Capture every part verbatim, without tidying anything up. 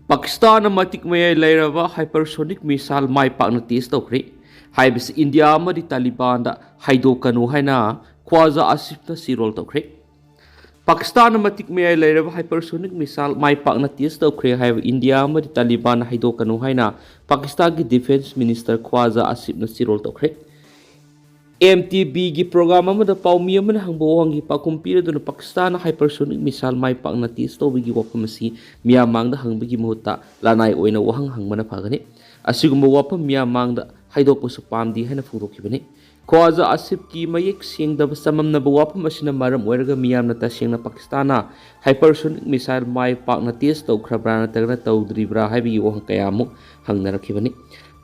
ꯄꯥꯀꯤꯁꯇꯥꯟꯅ ꯃꯇꯤꯛ ꯃꯌꯥꯏ ꯂꯩꯔꯕ hypersonic missile ꯃꯥꯏ ꯄꯥꯛꯅ test ꯇꯧꯈ꯭ꯔꯦ ꯍꯥꯏꯕꯁꯤ ꯏꯟꯗꯤꯌꯥ ꯑꯃꯗꯤ ꯇꯥꯂꯤꯕꯥꯟꯗ ꯍꯥꯏꯗꯣꯛꯀꯅꯨ ꯍꯥꯏꯅ ꯈ꯭ꯋꯥꯖꯥ ꯑꯁꯤꯐꯅ ꯆꯦꯔꯣꯜ ꯇꯧꯈ꯭ꯔꯦ꯫ ꯄꯥꯀꯤꯁꯇꯥꯟꯅ ꯃꯇꯤꯛ ꯃꯌꯥꯏ ꯂꯩꯔꯕ hypersonic missile ꯃꯥꯏ ꯄꯥꯛꯅ test ꯇꯧꯈ꯭ꯔꯦ ꯍꯥꯏꯕ ꯏꯟꯗꯤꯌꯥ ꯑꯃꯗꯤ ꯇꯥꯂꯤꯕꯥꯟꯅ ꯍꯥꯏꯗꯣꯛꯀꯅꯨ ꯍꯥꯏꯅ ꯄꯥꯀꯤꯁꯇꯥꯟꯒꯤ Defence Minister ꯈ꯭ꯋꯥꯖꯥ ꯑꯁꯤꯐꯅ ꯆꯦꯔꯣꯜ ꯇꯧꯈ꯭ꯔꯦ꯫ M T Vꯒꯤ program ꯑꯃꯗ ꯄꯥꯎꯃꯤ ꯑꯃꯅ ꯍꯪꯕ ꯋꯥꯍꯪꯒꯤ ꯄꯥꯎꯈꯨꯝ ꯄꯤꯔꯗꯨꯅ ꯄꯥꯀꯤꯁꯇꯥꯟꯅ hypersonic missile ꯃꯥꯏ ꯄꯥꯛꯅ test ꯇꯧꯕꯒꯤ ꯋꯥꯐꯝ ꯑꯁꯤ ꯃꯤꯌꯥꯝ ꯃꯥꯡꯗ ꯍꯪꯕꯒꯤ ꯃꯍꯨꯠꯇ ꯂꯅꯥꯏ ꯑꯣꯏꯅ ꯋꯥꯍꯪ ꯍꯪꯕꯅ ꯐꯒꯅꯤ꯫ ꯑꯁꯤꯒꯨꯝꯕ ꯋꯥꯐꯝ ꯃꯤꯌꯥꯝ ꯃꯥꯡꯗ ꯍꯥꯏꯗꯣꯛꯄꯁꯨ ꯄꯥꯝꯗꯦ ꯍꯥꯏꯅ ꯐꯣꯡꯗꯣꯛꯈꯤꯕꯅꯤ꯫ ꯈ꯭ꯋꯥꯖꯥ ꯑꯁꯤꯐꯀꯤ ꯃꯌꯦꯛ ꯁꯦꯡꯗꯕ ꯆꯃꯝꯅꯕ ꯋꯥꯐꯝ ꯑꯁꯤꯅ ꯃꯔꯝ ꯑꯣꯏꯔꯒ ꯃꯤꯌꯥꯝꯅ ꯇꯁꯦꯡꯅ ꯄꯥꯀꯤꯁꯇꯥꯟꯅ hypersonic missile ꯃꯥꯏ ꯄꯥꯛꯅ test ꯇꯧꯈ꯭ꯔꯕ꯭ꯔꯥ ꯅꯠꯇ꯭ꯔꯒꯅ ꯇꯧꯗ꯭ꯔꯤꯕ꯭ꯔꯥ ꯍꯥꯏꯕꯒꯤ ꯋꯥꯍꯪ ꯀꯌꯥ ꯑꯃꯨꯛ ꯍꯪꯅꯔꯛꯈꯤꯕꯅꯤ꯫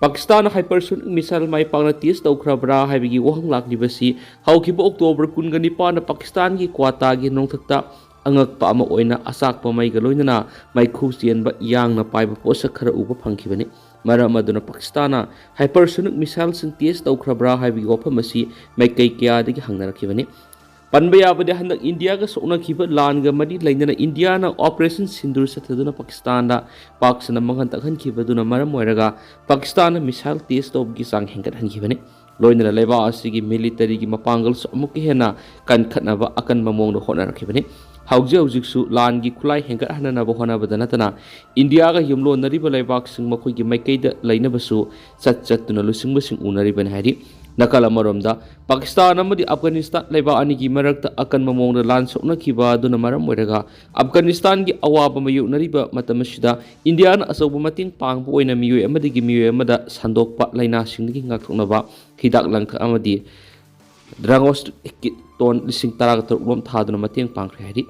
ꯄꯥꯀꯤꯁꯇꯥꯟꯅ hypersonic missile ꯃꯥꯏ ꯄꯥꯛꯅ test ꯇꯧꯈ꯭ꯔꯕ꯭ꯔꯥ ꯍꯥꯏꯕꯒꯤ ꯋꯥꯍꯪ ꯂꯥꯛꯂꯤꯕꯁꯤ ꯍꯧꯈꯤꯕ October ꯀꯨꯟꯒ ꯅꯤꯄꯥꯟꯗ ꯄꯥꯀꯤꯁꯇꯥꯟꯒꯤ ꯀ꯭ꯋꯥꯇꯥꯒꯤ ꯅꯣꯡꯊꯛꯇ ꯑꯉꯛꯄ ꯑꯃ ꯑꯣꯏꯅ ꯑꯆꯥꯛꯄ ꯃꯩꯒ ꯂꯣꯏꯅꯅ ꯃꯩꯈꯨ ꯆꯦꯟꯕ ꯌꯥꯡꯅ ꯄꯥꯏꯕ ꯄꯣꯠꯁꯛ ꯈꯔ ꯎꯕ ꯐꯪꯈꯤꯕꯅꯤ꯫ ꯃꯔꯝ ꯑꯗꯨꯅ ꯄꯥꯀꯤꯁꯇꯥꯟꯅ hypersonic missileꯁꯤꯡ test ꯇꯧꯈ꯭ꯔꯕ꯭ꯔꯥ ꯍꯥꯏꯕꯒꯤ ꯋꯥꯐꯝ ꯑꯁꯤ ꯃꯥꯏꯀꯩ ꯀꯌꯥꯗꯒꯤ ꯍꯪꯅꯔꯛꯈꯤꯕꯅꯤ꯫ ꯄꯟꯕ ꯌꯥꯕꯗꯤ ꯍꯟꯗꯛ ꯏꯟꯗꯤꯌꯥꯒ ꯁꯣꯛꯅꯈꯤꯕ ꯂꯥꯟꯒ ꯃꯔꯤ ꯂꯩꯅꯅ ꯏꯟꯗꯤꯌꯥꯅ Operation Sindoor ꯆꯠꯊꯗꯨꯅ ꯄꯥꯀꯤꯁꯇꯥꯟꯗ ꯄꯥꯛ ꯁꯟꯅ ꯃꯥꯡꯍꯟ ꯇꯥꯛꯍꯟꯈꯤꯕꯗꯨꯅ ꯃꯔꯝ ꯑꯣꯏꯔꯒ ꯄꯥꯀꯤꯁꯇꯥꯟꯅ missile test ꯇꯧꯕꯒꯤ ꯆꯥꯡ ꯍꯦꯟꯒꯠꯍꯟꯈꯤꯕꯅꯤ꯫ ꯂꯣꯏꯅꯅ ꯂꯩꯕꯥꯛ ꯑꯁꯤꯒꯤ militaryꯒꯤ ꯃꯄꯥꯡꯒꯜꯁꯨ ꯑꯃꯨꯛꯀ ꯍꯦꯟꯅ ꯀꯟꯈꯠꯅꯕ ꯑꯀꯟꯕ ꯃꯑꯣꯡꯗ ꯍꯣꯠꯅꯔꯛꯈꯤꯕꯅꯤ꯫ ꯍꯧꯖꯤꯛ ꯍꯧꯖꯤꯛꯁꯨ ꯂꯥꯟꯒꯤ ꯈꯨꯠꯂꯥꯏ ꯍꯦꯟꯒꯠꯍꯟꯅꯅꯕ ꯍꯣꯠꯅꯕꯗ ꯅꯠꯇꯅ ꯏꯟꯗꯤꯌꯥꯒ ꯌꯨꯝꯂꯣꯟꯅꯔꯤꯕ ꯂꯩꯕꯥꯛꯁꯤꯡ ꯃꯈꯣꯏꯒꯤ ꯃꯥꯏꯀꯩꯗ ꯂꯩꯅꯕꯁꯨ ꯆꯠ ꯆꯠꯇꯨꯅ ꯂꯨꯆꯤꯡꯕꯁꯤꯡ ꯎꯅꯔꯤꯕꯅꯤ ꯍꯥꯏꯔꯤ꯫ ꯅꯥꯀꯜ ꯑꯃꯔꯣꯝꯗ ꯄꯥꯀꯤꯁꯇꯥꯟ ꯑꯃꯗꯤ ꯑꯐꯒꯥꯅꯤꯁꯇꯥꯟ ꯂꯩꯕꯥꯛ ꯑꯅꯤꯒꯤ ꯃꯔꯛꯇ ꯑꯀꯟꯕ ꯃꯑꯣꯡꯗ ꯂꯥꯟ ꯁꯣꯛꯅꯈꯤꯕ ꯑꯗꯨꯅ ꯃꯔꯝ ꯑꯣꯏꯔꯒ ꯑꯐꯒꯥꯅꯤꯁꯇꯥꯟꯒꯤ ꯑꯋꯥꯕ ꯃꯥꯌꯣꯛꯅꯔꯤꯕ ꯃꯇꯝ ꯑꯁꯤꯗ ꯏꯟꯗꯤꯌꯥꯅ ꯑꯆꯧꯕ ꯃꯇꯦꯡ ꯄꯥꯡꯕ ꯑꯣꯏꯅ ꯃꯤꯑꯣꯏ ꯑꯃꯗꯒꯤ ꯃꯤꯑꯣꯏ ꯑꯃꯗ ꯁꯟꯗꯣꯛꯄ ꯂꯥꯏꯅꯥꯁꯤꯡꯗꯒꯤ ꯉꯥꯛꯊꯣꯛꯅꯕ ꯍꯤꯗꯥꯛ ꯂꯥꯡꯊꯛ ꯑꯃꯗꯤ drug kit ꯇꯣꯟ ꯂꯤꯁꯤꯡ ꯇꯔꯥꯒ ꯇꯔꯨꯛ ꯂꯣꯝ ꯊꯥꯗꯨꯅ ꯃꯇꯦꯡ ꯄꯥꯡꯈ꯭ꯔꯦ ꯍꯥꯏꯔꯤ꯫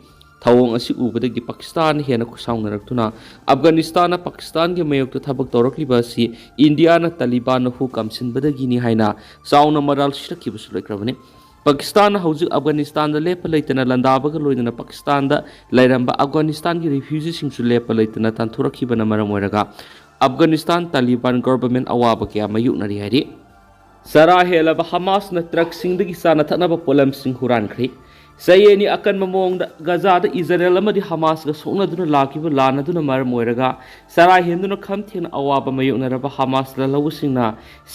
ꯊꯧꯑꯣꯡ ꯑꯁꯤ ꯎꯕꯗꯒꯤ ꯄꯥꯀꯤꯁꯇꯥꯟ ꯍꯦꯟꯅ ꯈꯨꯁꯥꯎꯅꯔꯛꯇꯨꯅ ꯑꯐꯒꯥꯅꯤꯁꯇꯥꯟꯅ ꯄꯥꯀꯤꯁꯇꯥꯟꯒꯤ ꯃꯥꯌꯣꯛꯇ ꯊꯕꯛ ꯇꯧꯔꯛꯂꯤꯕ ꯑꯁꯤ ꯏꯟꯗꯤꯌꯥꯅ ꯇꯥꯂꯤꯕꯥꯟꯅ ꯍꯨ ꯀꯥꯝꯁꯤꯟꯕꯗꯒꯤꯅꯤ ꯍꯥꯏꯅ ꯆꯥꯎꯅ ꯃꯔꯥꯜ ꯁꯤꯔꯛꯈꯤꯕꯁꯨ ꯂꯩꯈ꯭ꯔꯕꯅꯤ꯫ ꯄꯥꯀꯤꯁꯇꯥꯟꯅ ꯍꯧꯖꯤꯛ ꯑꯐꯒꯥꯅꯤꯁꯇꯥꯟꯗ ꯂꯦꯞꯄ ꯂꯩꯇꯅ ꯂꯥꯟꯗꯥꯕꯒ ꯂꯣꯏꯅꯅ ꯄꯥꯀꯤꯁꯇꯥꯟꯗ ꯂꯩꯔꯝꯕ ꯑꯐꯒꯥꯅꯤꯁꯇꯥꯟꯒꯤ refugeeꯁꯤꯡꯁꯨ ꯂꯦꯞꯄ ꯂꯩꯇꯅ ꯇꯥꯟꯊꯣꯔꯛꯈꯤꯕꯅ ꯃꯔꯝ ꯑꯣꯏꯔꯒ ꯑꯐꯒꯥꯅꯤꯁꯇꯥꯟ ꯇꯥꯂꯤꯕꯥꯟ ꯒꯣꯚꯔꯟꯃꯦꯟꯠ ꯑꯋꯥꯕ ꯀꯌꯥ ꯃꯥꯌꯣꯛꯅꯔꯤ ꯍꯥꯏꯔꯤ꯫ ꯆꯔꯥ ꯍꯦꯜꯂꯕ ꯍꯃꯥꯁꯅ ꯇ꯭ꯔꯛꯁꯤꯡꯗꯒꯤ ꯆꯥꯅ ꯊꯛꯅꯕ ꯄꯣꯠꯂꯝꯁꯤꯡ ꯍꯨꯔꯥꯟꯈ꯭ꯔꯦ꯫ ꯆꯌꯦꯠꯅ ꯑꯀꯟꯕ ꯃꯑꯣꯡꯗ ꯒꯖꯥꯗ ꯏꯖꯔꯦꯜ ꯑꯃꯗꯤ ꯍꯃꯥꯁꯀ ꯁꯣꯛꯅꯗꯨꯅ ꯂꯥꯛꯈꯤꯕ ꯂꯥꯟ ꯑꯗꯨꯅ ꯃꯔꯝ ꯑꯣꯏꯔꯒ ꯆꯔꯥ ꯍꯦꯟꯗꯨꯅ ꯈꯝ ꯊꯦꯡꯅ ꯑꯋꯥꯕ ꯃꯥꯌꯣꯛꯅꯔꯕ ꯍꯃꯥꯁ ꯂꯥꯜꯍꯧꯕꯁꯤꯡꯅ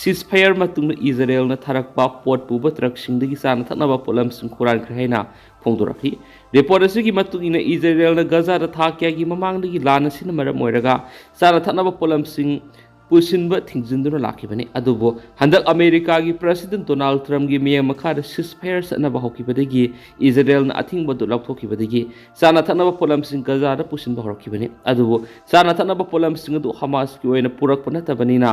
ceasefire ꯃꯇꯨꯡꯗ ꯏꯖꯔꯦꯜꯅ ꯊꯥꯔꯛꯄ ꯄꯣꯠ ꯄꯨꯕ ꯇ꯭ꯔꯛꯁꯤꯡꯗꯒꯤ ꯆꯥꯅ ꯊꯛꯅꯕ ꯄꯣꯠꯂꯝꯁꯤꯡ ꯍꯨꯔꯥꯟꯈ꯭ꯔꯦ ꯍꯥꯏꯅ ꯐꯣꯡꯗꯣꯔꯛꯂꯤ꯫ ꯔꯤꯄꯣꯔꯠ ꯑꯁꯤꯒꯤ ꯃꯇꯨꯡ ꯏꯟꯅ ꯏꯖꯔꯦꯜꯅ ꯒꯖꯥꯗ ꯊꯥ ꯀꯌꯥꯒꯤ ꯃꯃꯥꯡꯗꯒꯤ ꯂꯥꯟ ꯑꯁꯤꯅ ꯃꯔꯝ ꯑꯣꯏꯔꯒ ꯆꯥꯅ ꯊꯛꯅꯕ ꯄꯣꯠꯂꯝꯁꯤꯡ ꯄꯨꯁꯤꯟꯕ ꯊꯤꯡꯖꯤꯟꯗꯨꯅ ꯂꯥꯛꯈꯤꯕꯅꯤ꯫ ꯑꯗꯨꯕꯨ ꯍꯟꯗꯛ ꯑꯃꯦꯔꯤꯀꯥꯒꯤ ꯄ꯭ꯔꯦꯁꯤꯗꯦꯟꯠ ꯗꯣꯅꯥꯜꯗ ꯇ꯭ꯔꯝꯞꯀꯤ ꯃꯤꯠꯌꯦꯡ ꯃꯈꯥꯗ ceasefire ꯆꯠꯅꯕ ꯍꯧꯈꯤꯕꯗꯒꯤ ꯏꯖꯔꯦꯜꯅ ꯑꯊꯤꯡꯕ ꯑꯗꯨ ꯂꯧꯊꯣꯛꯈꯤꯕꯗꯒꯤ ꯆꯥꯅ ꯊꯛꯅꯕ ꯄꯣꯠꯂꯝꯁꯤꯡ ꯒꯖꯥꯗ ꯄꯨꯁꯤꯟꯕ ꯍꯧꯔꯛꯈꯤꯕꯅꯤ꯫ ꯑꯗꯨꯕꯨ ꯆꯥꯅ ꯊꯛꯅꯕ ꯄꯣꯠꯂꯝꯁꯤꯡ ꯑꯗꯨ ꯍꯃꯥꯁꯀꯤ ꯑꯣꯏꯅ ꯄꯨꯔꯛꯄ ꯅꯠꯇꯕꯅꯤꯅ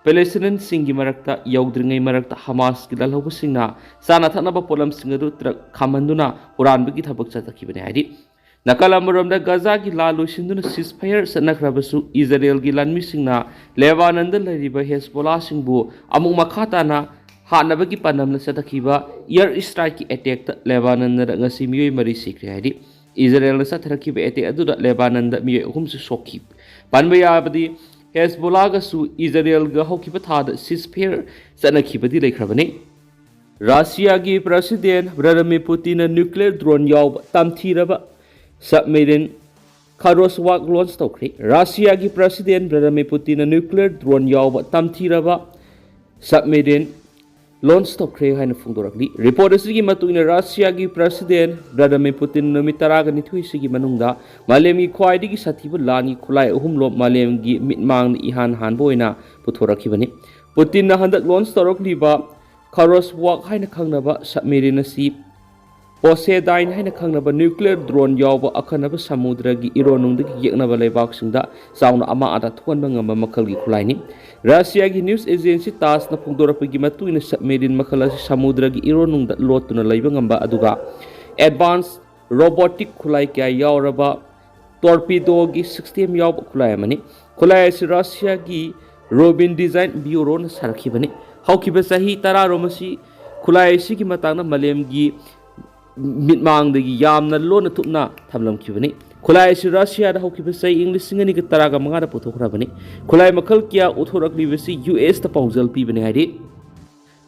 ꯄꯦꯂꯦꯁꯇꯤꯅꯤꯌꯟꯁꯤꯡꯒꯤ ꯃꯔꯛꯇ ꯌꯧꯗ꯭ꯔꯤꯉꯩ ꯃꯔꯛꯇ ꯍꯃꯥꯁꯀꯤ ꯂꯥꯜꯍꯧꯕꯁꯤꯡꯅ ꯆꯥꯅ ꯊꯛꯅꯕ ꯄꯣꯠꯂꯝꯁꯤꯡ ꯑꯗꯨ ꯇ꯭ꯔꯛ ꯈꯥꯝꯍꯟꯗꯨꯅ ꯍꯨꯔꯥꯟꯕꯒꯤ ꯊꯕꯛ ꯆꯠꯊꯈꯤꯕꯅꯤ ꯍꯥꯏꯔꯤ꯫ ꯅꯥꯀꯜ ꯑꯃꯔꯣꯝꯗ ꯒꯖꯥꯒꯤ ꯂꯥꯟ ꯂꯣꯏꯁꯤꯟꯗꯨꯅ ceasefire ꯆꯠꯅꯈ꯭ꯔꯕꯁꯨ ꯏꯖꯔꯦꯜꯒꯤ ꯂꯥꯟꯃꯤꯁꯤꯡꯅ ꯂꯦꯕꯥꯅꯟꯗ ꯂꯩꯔꯤꯕ ꯍꯦꯖꯕꯣꯂꯥꯁꯤꯡꯕꯨ ꯑꯃꯨꯛ ꯃꯈꯥ ꯇꯥꯅ ꯍꯥꯠꯅꯕꯒꯤ ꯄꯥꯟꯗꯝꯅ ꯆꯠꯊꯈꯤꯕ air strikeꯀꯤ attackꯇ ꯂꯦꯕꯥꯅꯟꯗ ꯉꯁꯤ ꯃꯤꯑꯣꯏ ꯃꯔꯤ ꯁꯤꯈ꯭ꯔꯦ ꯍꯥꯏꯔꯤ꯫ ꯏꯖꯔꯦꯜꯅ ꯆꯠꯊꯔꯛꯈꯤꯕ attack ꯑꯗꯨꯗ ꯂꯦꯕꯥꯅꯟꯗ ꯃꯤꯑꯣꯏ ꯑꯍꯨꯝꯁꯨ ꯁꯣꯛꯈꯤ꯫ ꯄꯟꯕ ꯌꯥꯕꯗꯤ ꯍꯦꯖꯕꯣꯂꯥꯒꯁꯨ ꯏꯖꯔꯦꯜꯒ ꯍꯧꯈꯤꯕ ꯊꯥꯗ ceasefire ꯆꯠꯅꯈꯤꯕꯗꯤ ꯂꯩꯈ꯭ꯔꯕꯅꯤ꯫ ꯔꯁꯤꯌꯥꯒꯤ ꯄ꯭ꯔꯦꯁꯤꯗꯦꯟꯠ ꯚ꯭ꯂꯥꯗꯤꯃꯤꯔ ꯄꯨꯇꯤꯟꯅ nuclear drone ꯌꯥꯎꯕ ꯇꯝꯊꯤꯔꯕ submarine Khoroswak launch ꯇꯧꯈ꯭ꯔꯦ꯫ ꯔꯁꯤꯌꯥꯒꯤ ꯄ꯭ꯔꯦꯁꯤꯗꯦꯟꯠ ꯚ꯭ꯂꯥꯗꯤꯃꯤꯔ ꯄꯨꯇꯤꯟꯅ nuclear drone ꯌꯥꯎꯕ ꯇꯝꯊꯤꯔꯕ submarine launch ꯇꯧꯈ꯭ꯔꯦ ꯍꯥꯏꯅ ꯐꯣꯡꯗꯣꯔꯛꯂꯤ꯫ ꯔꯤꯄꯣꯔꯠ ꯑꯁꯤꯒꯤ ꯃꯇꯨꯡ ꯏꯟꯅ ꯔꯁꯤꯌꯥꯒꯤ ꯄ꯭ꯔꯦꯁꯤꯗꯦꯟꯠ ꯚ꯭ꯂꯥꯗꯤꯃꯤꯔ ꯄꯨꯇꯤꯟ ꯅꯨꯃꯤꯠ ꯇꯔꯥꯅꯤꯊꯣꯏꯁꯤꯒꯤ ꯃꯅꯨꯡꯗ ꯃꯥꯂꯦꯝꯒꯤ ꯈ꯭ꯋꯥꯏꯗꯒꯤ ꯁꯥꯊꯤꯕ ꯂꯥꯟꯒꯤ ꯈꯨꯠꯂꯥꯏ ꯑꯍꯨꯝꯂꯣꯝ ꯃꯥꯂꯦꯝꯒꯤ ꯃꯤꯠꯃꯥꯡꯗ ꯏꯍꯥꯟ ꯍꯥꯟꯕ ꯑꯣꯏꯅ ꯄꯨꯊꯣꯔꯛꯈꯤꯕꯅꯤ꯫ ꯄꯨꯇꯤꯟꯅ ꯍꯟꯗꯛ launch ꯇꯧꯔꯛꯂꯤꯕ Khoroswak ꯍꯥꯏꯅ ꯈꯪꯅꯕ submarine ꯑꯁꯤ Poseidon ꯍꯥꯏꯅ ꯈꯪꯅꯕ nuclear drone ꯌꯥꯎꯕ ꯑꯈꯟꯅꯕ ꯁꯃꯨꯗ꯭ꯔꯒꯤ ꯏꯔꯣꯟꯅꯨꯡꯗꯒꯤ ꯌꯦꯛꯅꯕ ꯂꯩꯕꯥꯛꯁꯤꯡꯗ ꯆꯥꯎꯅ ꯑꯃꯥꯡ ꯑꯇꯥ ꯊꯣꯛꯍꯟꯕ ꯉꯝꯕ ꯃꯈꯜꯒꯤ ꯈꯨꯠꯂꯥꯏꯅꯤ꯫ ꯔꯁꯤꯌꯥꯒꯤ news agency ꯇꯥꯁꯅ ꯐꯣꯡꯗꯣꯔꯛꯄꯒꯤ ꯃꯇꯨꯡ ꯏꯟꯅ submarine ꯃꯈꯜ ꯑꯁꯤ ꯁꯃꯨꯗ꯭ꯔꯒꯤ ꯏꯔꯣꯟꯅꯨꯡꯗ ꯂꯣꯠꯇꯨꯅ ꯂꯩꯕ ꯉꯝꯕ ꯑꯗꯨꯒ advanced robotic ꯈꯨꯠꯂꯥꯏ ꯀꯌꯥ ꯌꯥꯎꯔꯕ torpedoꯒꯤ system ꯌꯥꯎꯕ ꯈꯨꯠꯂꯥꯏ ꯑꯃꯅꯤ꯫ ꯈꯨꯠꯂꯥꯏ ꯑꯁꯤ ꯔꯁꯤꯌꯥꯒꯤ Rubin Design Bureauꯅ ꯁꯥꯔꯛꯈꯤꯕꯅꯤ꯫ ꯍꯧꯈꯤꯕ ꯆꯍꯤ ꯇꯔꯥꯔꯣꯝ ꯑꯁꯤ ꯈꯨꯠꯂꯥꯏ ꯑꯁꯤꯒꯤ ꯃꯇꯥꯡꯗ ꯃꯥꯂꯦꯝꯒꯤ ꯃꯤꯠꯃꯥꯡꯗꯒꯤ ꯌꯥꯝꯅ ꯂꯣꯟꯅ ꯊꯨꯞꯅ ꯊꯝꯂꯝꯈꯤꯕꯅꯤ꯫ ꯈꯨꯠꯂꯥꯏ ꯑꯁꯤ ꯔꯁꯤꯌꯥꯗ ꯍꯧꯈꯤꯕ ꯆꯍꯤ ꯏꯪ ꯂꯤꯁꯤꯡ ꯑꯅꯤꯒ ꯇꯔꯥꯒ ꯃꯉꯥꯗ ꯄꯨꯊꯣꯛꯈ꯭ꯔꯕꯅꯤ꯫ ꯈꯨꯠꯂꯥꯏ ꯃꯈꯜ ꯀꯌꯥ ꯎꯠꯊꯣꯔꯛꯂꯤꯕꯁꯤ ꯌꯨ ꯑꯦꯁꯇ ꯄꯥꯎꯖꯦꯜ ꯄꯤꯕꯅꯤ ꯍꯥꯏꯔꯤ꯫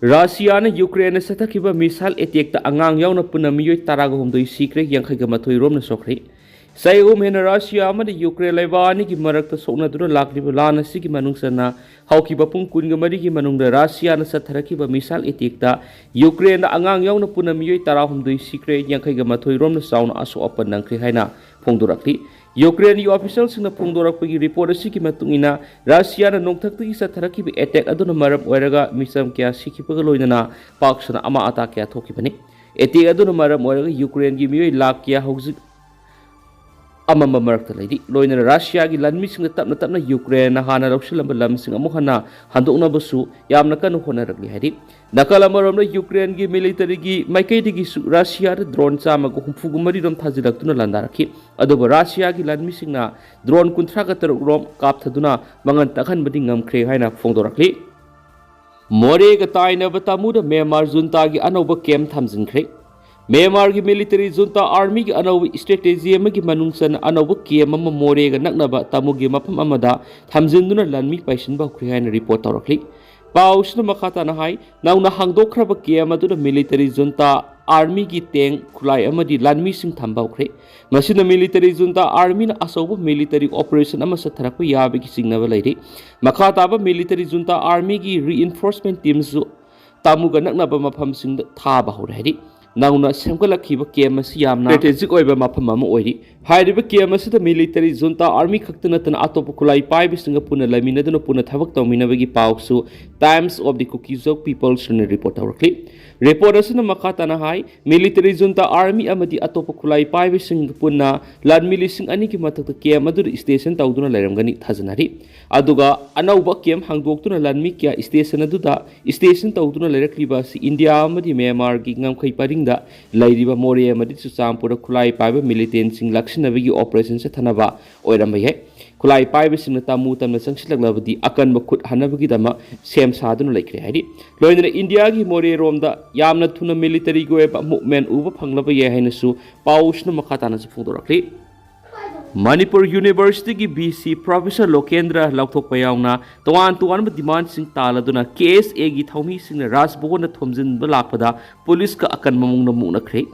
ꯔꯁꯤꯌꯥꯅ ꯌꯨꯀ꯭ꯔꯦꯟꯗ ꯆꯠꯊꯈꯤꯕ ꯃꯤꯁꯥꯏꯜ ꯑꯦꯇꯦꯛꯇ ꯑꯉꯥꯡ ꯌꯥꯎꯅ ꯄꯨꯟꯅ ꯃꯤꯑꯣꯏ ꯇꯔꯥꯒ ꯍꯨꯝꯗꯣꯏ ꯁꯤꯈ꯭ꯔꯦ, ꯌꯥꯡꯈꯩꯒ ꯃꯥꯊꯣꯏ ꯔꯣꯝꯅ ꯁꯣꯛꯈ꯭ꯔꯦ꯫ ꯆꯍꯤ ꯑꯍꯨꯝ ꯍꯦꯟꯅ ꯔꯁꯤꯌꯥ ꯑꯃꯗꯤ ꯌꯨꯀ꯭ꯔꯦꯟ ꯂꯩꯕꯥꯛ ꯑꯅꯤꯒꯤ ꯃꯔꯛꯇ ꯁꯣꯛꯅꯗꯨꯅ ꯂꯥꯛꯂꯤꯕ ꯂꯥꯟ ꯑꯁꯤꯒꯤ ꯃꯅꯨꯡ ꯆꯟꯅ ꯍꯧꯈꯤꯕ ꯄꯨꯡ ꯀꯨꯟꯒ ꯃꯔꯤꯒꯤ ꯃꯅꯨꯡꯗ ꯔꯁꯤꯌꯥꯅ ꯆꯠꯊꯔꯛꯈꯤꯕ ꯃꯤꯁꯥꯏꯜ ꯑꯦꯇꯦꯛꯇ ꯌꯨꯀ꯭ꯔꯦꯟꯗ ꯑꯉꯥꯡ ꯌꯥꯎꯅ ꯄꯨꯟꯅ ꯃꯤꯑꯣꯏ ꯇꯔꯥꯍꯨꯝꯗꯣꯏ ꯁꯤꯈ꯭ꯔꯦ, ꯌꯥꯡꯈꯩꯒ ꯃꯥꯊꯣꯏ ꯔꯣꯝꯅ ꯆꯥꯎꯅ ꯑꯁꯣꯛ ꯑꯄꯟ ꯅꯪꯈ꯭ꯔꯦ ꯍꯥꯏꯅ ꯐꯣꯡꯗꯣꯔꯛꯂꯤ꯫ ꯌꯨꯀ꯭ꯔꯦꯟꯒꯤ ꯑꯣꯐꯤꯁꯤꯌꯦꯜꯁꯤꯡꯅ ꯐꯣꯡꯗꯣꯔꯛꯄꯒꯤ ꯔꯤꯄꯣꯔꯠ ꯑꯁꯤꯒꯤ ꯃꯇꯨꯡ ꯏꯟꯅ, ꯔꯁꯤꯌꯥꯅ ꯅꯣꯡꯊꯛꯇꯒꯤ ꯆꯠꯊꯔꯛꯈꯤꯕ ꯑꯦꯇꯦꯛ ꯑꯗꯨꯅ ꯃꯔꯝ ꯑꯣꯏꯔꯒ ꯃꯤꯆꯝ ꯀꯌꯥ ꯁꯤꯈꯤꯕꯒ ꯂꯣꯏꯅꯅ ꯄꯥꯛ ꯁꯟꯅ ꯑꯃꯥꯡ ꯑꯇꯥ ꯀꯌꯥ ꯊꯣꯛꯈꯤꯕꯅꯤ꯫ ꯑꯦꯇꯦꯛ ꯑꯗꯨꯅ ꯃꯔꯝ ꯑꯣꯏꯔꯒ ꯌꯨꯀ꯭ꯔꯦꯟꯒꯤ ꯃꯤꯑꯣꯏ ꯂꯥꯈ ꯀꯌꯥ ꯍꯧꯖꯤꯛ ꯑꯃꯝꯕ ꯃꯔꯛꯇ ꯂꯩꯔꯤ꯫ ꯂꯣꯏꯅꯅ ꯔꯁꯤꯌꯥꯒꯤ ꯂꯥꯟꯃꯤꯁꯤꯡꯅ ꯇꯞꯅ ꯇꯞꯅ ꯌꯨꯀ꯭ꯔꯦꯟꯅ ꯍꯥꯟꯅ ꯂꯧꯁꯤꯜꯂꯝꯕ ꯂꯝꯁꯤꯡ ꯑꯃꯨꯛ ꯍꯟꯅ ꯍꯟꯗꯣꯛꯅꯕꯁꯨ ꯌꯥꯝꯅ ꯀꯟꯅ ꯍꯣꯠꯅꯔꯛꯂꯤ ꯍꯥꯏꯔꯤ꯫ ꯅꯥꯀꯜ ꯑꯃꯔꯣꯝꯗ ꯌꯨꯀ꯭ꯔꯦꯟꯒꯤ ꯃꯤꯂꯤꯇꯔꯤꯒꯤ ꯃꯥꯏꯀꯩꯗꯒꯤꯁꯨ ꯔꯁꯤꯌꯥꯗ ꯗ꯭ꯔꯣꯟ ꯆꯥꯝꯃꯒ ꯍꯨꯝꯐꯨꯒ ꯃꯔꯤ ꯔꯣꯝ ꯊꯥꯖꯤꯜꯂꯛꯇꯨꯅ ꯂꯥꯟꯗꯥꯔꯛꯈꯤ꯫ ꯑꯗꯨꯕꯨ ꯔꯁꯤꯌꯥꯒꯤ ꯂꯥꯟꯃꯤꯁꯤꯡꯅ ꯗ꯭ꯔꯣꯟ ꯀꯨꯟꯊ꯭ꯔꯥꯒ ꯇꯔꯨꯛ ꯔꯣꯝ ꯀꯥꯞꯊꯗꯨꯅ ꯃꯥꯡꯍꯟ ꯇꯥꯛꯍꯟꯕꯗꯤ ꯉꯝꯈ꯭ꯔꯦ ꯍꯥꯏꯅ ꯐꯣꯡꯗꯣꯔꯛꯂꯤ꯫ ꯃꯣꯔꯦꯒ ꯇꯥꯏꯅꯕ ꯇꯥꯃꯨꯗ ꯃ꯭ꯌꯥꯟꯃꯥꯔ ꯖꯨꯟꯇꯥꯒꯤ ꯑꯅꯧꯕ ꯀꯦꯝ ꯊꯝꯖꯤꯟꯈ꯭ꯔꯦ꯫ ꯃ꯭ꯌꯥꯟꯃꯥꯔꯒꯤ ꯃꯤꯂꯤꯇꯔꯤ ꯖꯨꯟꯇꯥ ꯑꯥꯔꯃꯤꯒꯤ ꯑꯅꯧꯕ ꯁ꯭ꯇ꯭ꯔꯦꯇꯦꯖꯤ ꯑꯃꯒꯤ ꯃꯅꯨꯡ ꯆꯟꯅ ꯑꯅꯧꯕ ꯀꯦꯝ ꯑꯃ ꯃꯣꯔꯦꯒ ꯅꯛꯅꯕ ꯇꯥꯃꯨꯒꯤ ꯃꯐꯝ ꯑꯃꯗ ꯊꯝꯖꯤꯟꯗꯨꯅ ꯂꯥꯟꯃꯤ ꯄꯥꯏꯁꯤꯟꯕ ꯍꯧꯈ꯭ꯔꯦ ꯍꯥꯏꯅ ꯔꯤꯄꯣꯔꯠ ꯇꯧꯔꯛꯂꯤ꯫ ꯄꯥꯎꯁꯤꯅ ꯃꯈꯥ ꯇꯥꯅ ꯍꯥꯏ, ꯅꯧꯅ ꯍꯥꯡꯗꯣꯛꯈ꯭ꯔꯕ ꯀꯦꯝ ꯑꯗꯨꯗ ꯃꯤꯂꯤꯇꯔꯤ ꯖꯨꯟꯇꯥ ꯑꯥꯔꯃꯤꯒꯤ ꯇꯦꯡ, ꯈꯨꯠꯂꯥꯏ ꯑꯃꯗꯤ ꯂꯥꯟꯃꯤꯁꯤꯡ ꯊꯝꯕ ꯍꯧꯈ꯭ꯔꯦ꯫ ꯃꯁꯤꯅ ꯃꯤꯂꯤꯇꯔꯤ ꯖꯨꯟꯇꯥ ꯑꯥꯔꯃꯤꯅ ꯑꯆꯧꯕ ꯃꯤꯂꯤꯇꯔꯤ ꯑꯣꯄꯔꯦꯁꯟ ꯑꯃ ꯆꯠꯊꯔꯛꯄ ꯌꯥꯕꯒꯤ ꯆꯤꯡꯅꯕ ꯂꯩꯔꯤ꯫ ꯃꯈꯥ ꯇꯥꯕ ꯃꯤꯂꯤꯇꯔꯤ ꯖꯨꯟꯇꯥ ꯑꯥꯔꯃꯤꯒꯤ ꯔꯤꯏꯟꯐꯣꯔꯁꯃꯦꯟ ꯇꯤꯝꯁꯨ ꯇꯥꯃꯨꯒ ꯅꯛꯅꯕ ꯃꯐꯝꯁꯤꯡꯗ ꯊꯥꯕ ꯍꯧꯔꯦ ꯍꯥꯏꯔꯤ꯫ ꯅꯧꯅ ꯁꯦꯝꯒꯠꯂꯛꯈꯤꯕ ꯀꯦꯝ ꯑꯁꯤ ꯌꯥꯝꯅ ꯁ꯭ꯇ꯭ꯔꯦꯇꯦꯖꯤꯛ ꯑꯣꯏꯕ ꯃꯐꯝ ꯑꯃ ꯑꯣꯏꯔꯤ꯫ ꯍꯥꯏꯔꯤꯕ ꯀꯦꯝ ꯑꯁꯤꯗ ꯃꯤꯂꯤꯇꯔꯤ ꯖꯨꯟꯇꯥ ꯑꯥꯔꯃꯤ ꯈꯛꯇ ꯅꯠꯇꯅ ꯑꯇꯣꯞꯄ ꯈꯨꯠꯂꯥꯏ ꯄꯥꯏꯕꯁꯤꯡꯒ ꯄꯨꯟꯅ ꯂꯩꯃꯤꯟꯅꯗꯨꯅ ꯄꯨꯟꯅ ꯊꯕꯛ ꯇꯧꯃꯤꯟꯅꯕꯒꯤ ꯄꯥꯎꯁꯨ Times of the Kuki-Zo People's ꯅ ꯔꯤꯄꯣꯔꯠ ꯇꯧꯔꯛꯂꯤ꯫ ꯔꯤꯄꯣꯔꯠ ꯑꯁꯤꯅ ꯃꯈꯥ ꯇꯥꯅ ꯍꯥꯏ, ꯃꯤꯂꯤꯇꯔꯤ ꯖꯨꯟꯇꯥ ꯑꯥꯔꯃꯤ ꯑꯃꯗꯤ ꯑꯇꯣꯞꯄ ꯈꯨꯠꯂꯥꯏ ꯄꯥꯏꯕꯁꯤꯡꯒ ꯄꯨꯟꯅ ꯂꯥꯟꯃꯤ ꯂꯤꯁꯤꯡ ꯑꯅꯤꯒꯤ ꯃꯊꯛꯇ ꯀꯦꯝ ꯑꯗꯨꯗ ꯁ꯭ꯇꯦꯁꯟ ꯇꯧꯗꯨꯅ ꯂꯩꯔꯝꯒꯅꯤ ꯊꯥꯖꯅꯔꯤ꯫ ꯑꯗꯨꯒ ꯑꯅꯧꯕ ꯀꯦꯝ ꯍꯥꯡꯗꯣꯛꯇꯨꯅ ꯂꯥꯟꯃꯤ ꯀꯌꯥ ꯁ꯭ꯇꯦꯁꯟ ꯑꯗꯨꯗ ꯁ꯭ꯇꯦꯁꯟ ꯇꯧꯗꯨꯅ ꯂꯩꯔꯛꯂꯤꯕ ꯑꯁꯤ ꯏꯟꯗꯤꯌꯥ ꯑꯃꯗꯤ ꯃ꯭ꯌꯥꯟꯃꯥꯔꯒꯤ ꯉꯝꯈꯩ ꯄꯔꯤꯡꯗ ꯂꯩꯔꯤꯕ ꯃꯣꯔꯦ ꯑꯃꯗꯤ ꯆꯨꯔꯆꯥꯟꯄꯨꯔꯗ ꯈꯨꯠꯂꯥꯏ ꯄꯥꯏꯕ ꯃꯤꯂꯤꯇꯦꯟꯁꯤꯡ ꯂꯥꯛꯁꯤꯟꯅꯕꯒꯤ ꯑꯣꯄꯔꯦꯁꯟ ꯆꯠꯊꯅꯕ ꯑꯣꯏꯔꯝꯕ ꯌꯥꯏ꯫ ꯈꯨꯠꯂꯥꯏ ꯄꯥꯏꯕꯁꯤꯡꯅ ꯇꯥꯃꯨ ꯇꯝꯅ ꯆꯪꯁꯤꯜꯂꯛꯂꯕꯗꯤ ꯑꯀꯟꯕ ꯈꯨꯠ ꯍꯟꯅꯕꯒꯤꯗꯃꯛ ꯁꯦꯝ ꯁꯥꯗꯨꯅ ꯂꯩꯈ꯭ꯔꯦ ꯍꯥꯏꯔꯤ꯫ ꯂꯣꯏꯅꯅ ꯏꯟꯗꯤꯌꯥꯒꯤ ꯃꯣꯔꯦꯔꯣꯝꯗ ꯌꯥꯝꯅ ꯊꯨꯅ ꯃꯤꯂꯤꯇꯔꯤꯒꯤ ꯑꯣꯏꯕ ꯃꯨꯚꯃꯦꯟ ꯎꯕ ꯐꯪꯂꯕ ꯌꯥꯏ ꯍꯥꯏꯅꯁꯨ ꯄꯥꯎꯁꯤꯅ ꯃꯈꯥ ꯇꯥꯅꯁꯨ ꯐꯣꯡꯗꯣꯔꯛꯂꯤ꯫ ꯃꯅꯤꯄꯨꯔ ꯌꯨꯅꯤꯚꯔꯁꯤꯇꯤꯒꯤ ꯚꯤ ꯁꯤ ꯄ꯭ꯔꯣꯐꯦꯁꯔ ꯂꯣꯀꯦꯟꯗ꯭ꯔ ꯂꯧꯊꯣꯛꯄ ꯌꯥꯎꯅ ꯇꯣꯉꯥꯟ ꯇꯣꯉꯥꯟꯕ ꯗꯤꯃꯥꯟꯁꯤꯡ ꯇꯥꯜꯂꯗꯨꯅ ꯀꯦ ꯑꯦꯁ ꯑꯦꯒꯤ ꯊꯧꯃꯤꯁꯤꯡꯅ ꯔꯥꯖ ꯚꯕꯟꯗ ꯊꯣꯝꯖꯤꯟꯕ ꯂꯥꯛꯄꯗ ꯄꯨꯂꯤꯁꯀ ꯑꯀꯟꯕ ꯃꯑꯣꯡꯗ ꯃꯨꯛꯅꯈ꯭ꯔꯦ꯫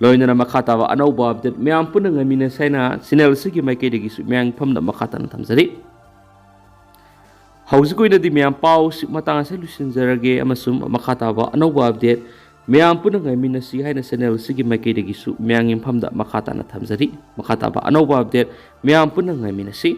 ꯂꯣꯏꯅꯅ ꯃꯈꯥ ꯇꯥꯕ ꯑꯅꯧꯕ ꯑꯞꯗꯦꯠ ꯃꯌꯥꯝ ꯄꯨꯟꯅ ꯉꯥꯏꯃꯤꯟꯅꯁꯦ ꯍꯥꯏꯅ ꯆꯦꯅꯦꯜ ꯑꯁꯤꯒꯤ ꯃꯥꯏꯀꯩꯗꯒꯤꯁꯨ ꯃꯤꯌꯥꯝꯒꯤ ꯃꯐꯝꯗ ꯃꯈꯥ ꯇꯥꯅ ꯊꯝꯖꯔꯤ꯫ ꯍꯧꯖꯤꯛ ꯑꯣꯏꯅꯗꯤ ꯃꯌꯥꯝ ꯄꯥꯎꯁꯤ ꯃꯇꯥꯡ ꯑꯁꯤꯗ ꯂꯣꯏꯁꯤꯟꯖꯔꯒꯦ ꯑꯃꯁꯨꯡ ꯃꯈꯥ ꯇꯥꯕ ꯑꯅꯧꯕ ꯑꯞꯗꯦꯠ ꯃꯌꯥꯝ ꯄꯨꯟꯅ ꯉꯥꯏꯃꯤꯟꯅꯁꯤ ꯍꯥꯏꯅ ꯆꯦꯅꯦꯜ ꯑꯁꯤꯒꯤ ꯃꯥꯏꯀꯩꯗꯒꯤꯁꯨ ꯃꯤꯌꯥꯝꯒꯤ ꯃꯐꯝꯗ ꯃꯈꯥ ꯇꯥꯅ ꯊꯝꯖꯔꯤ꯫ ꯃꯈꯥ ꯇꯥꯕ ꯑꯅꯧꯕ ꯑꯞꯗꯦꯠ ꯃꯌꯥꯝ ꯄꯨꯟꯅ ꯉꯥꯏꯃꯤꯟꯅꯁꯤ꯫